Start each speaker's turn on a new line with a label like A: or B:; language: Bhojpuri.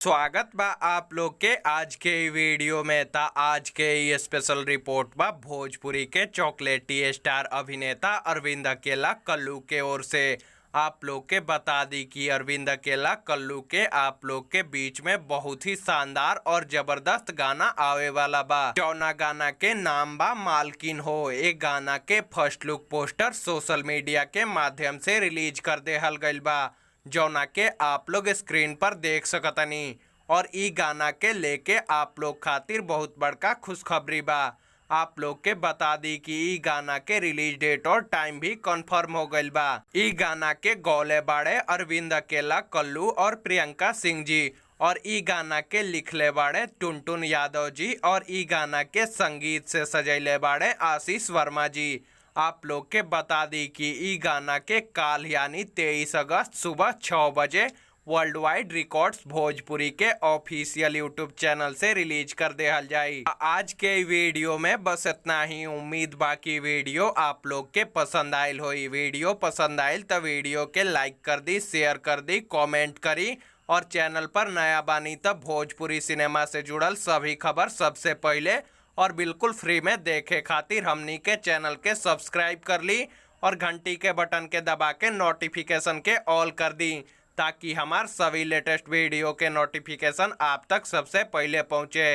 A: स्वागत बा आप लोग के आज के इ वीडियो में। ता आज के इ स्पेशल रिपोर्ट बा भोजपुरी के चॉकलेटी स्टार अभिनेता अरविंद अकेला कल्लू के ओर से। आप लोग के बता दी कि अरविंद अकेला कल्लू के आप लोग के बीच में बहुत ही शानदार और जबरदस्त गाना आवे वाला बा, जौना गाना के नाम बा मालकिन हो। ए गाना के first look poster social media के माध्यम से रिलीज कर देहल गइल बा, जौना के आप लोग स्क्रीन पर देख सकतनी। और इ गाना के लेके आप लोग खातिर बहुत बड़का खुशखबरी बा। आप लोग के बता दी कि इ गाना के रिलीज डेट और टाइम भी कंफर्म हो गइल बा। इ गाना के गौले बाड़े अरविंद अकेला कल्लू और प्रियंका सिंह जी और इ गाना के लिखले बाड़े टुनटुन यादव जी और इ गाना के संगीत से सजैले बाड़े आशीष वर्मा जी। आप लोग के बता दी कि इ गाना के काल यानी 23 अगस्त सुबह 6 बजे वर्ल्ड वाइड रिकॉर्ड्स भोजपुरी के ऑफिशियल यूट्यूब चैनल से रिलीज कर देहल जाई। आज के वीडियो में बस इतना ही। उम्मीद बाकी वीडियो आप लोग के पसंद आयल होई। वीडियो पसंद आयल तो वीडियो के लाइक कर दी, शेयर कर दी, कमेंट करी और चैनल पर नया बानी तो भोजपुरी सिनेमा से जुड़ल सभी खबर सबसे पहले और बिल्कुल फ्री में देखे खातिर हमनी के चैनल के सब्सक्राइब कर ली और घंटी के बटन के दबा के नोटिफिकेशन के ऑल कर दी, ताकि हमार सभी लेटेस्ट वीडियो के नोटिफिकेशन आप तक सबसे पहले पहुंचे।